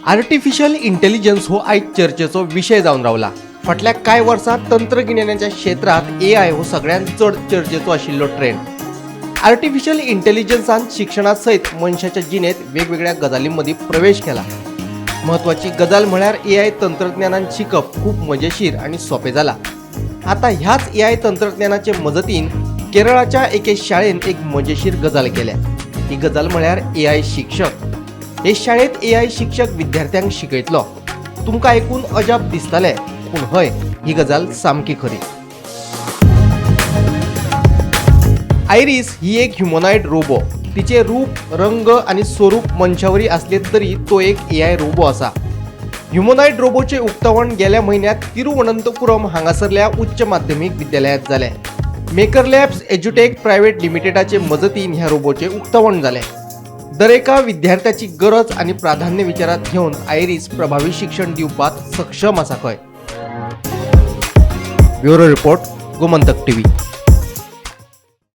Artificial intelligence हो आयज चर्चेचो विशय जावन रावला. फाटल्या कांय वर्सां तंत्रगिन्यानाच्या क्षेत्रांत एआय हो सगळ्यांत चड चर्चेचो आशिल्लो ट्रेंड. आर्टिफिशियल इंटेलिजन्सान शिक्षणा सयत मनशाच्या जिणेंत वेगवेगळ्या गजालीं मदीं प्रवेश केला. म्हत्वाची गजाल म्हळ्यार एआय तंत्रज्ञानान शिकप खूब मजेशीर आनी सोंपें जालां. आतां ह्याच एआय तंत्रज्ञानाचे मजतीन केरळाच्या एके शाळेन एक मजेशीर गजाल केल्या. ही गजाल म्हळ्यार एआय शिक्षक. हे शाळेंत एआय शिक्षक विद्यार्थ्यांक शिकयतलो. तुमकां आयकून अजाप दिसतलें, पूण हय, ही गजाल सामकी खरी. आयरीस ही एक ह्युमनायड रोबो. तिचे रूप, रंग आनी स्वरूप मनशावरी असले तरी तो एक एआय रोबो आसा. ह्युमनायड रोबोचे उक्तावण गेल्या म्हयन्यात तिरुवनंतपुरम हांगासरल्या उच्च माध्यमीक विद्यालयांत जालें. मेकर लॅब्स एज्युटेक प्रायव्हेट लिमिटेडाचे मजतीन ह्या रोबोचें उक्तावण जालें. दरेका विद्यार्थ्याची गरज आनी प्राधान्य विचारात घेवन आयरीस प्रभावी शिक्षण दिवपात सक्षम आसा खंय. Bureau report, Gomantak TV.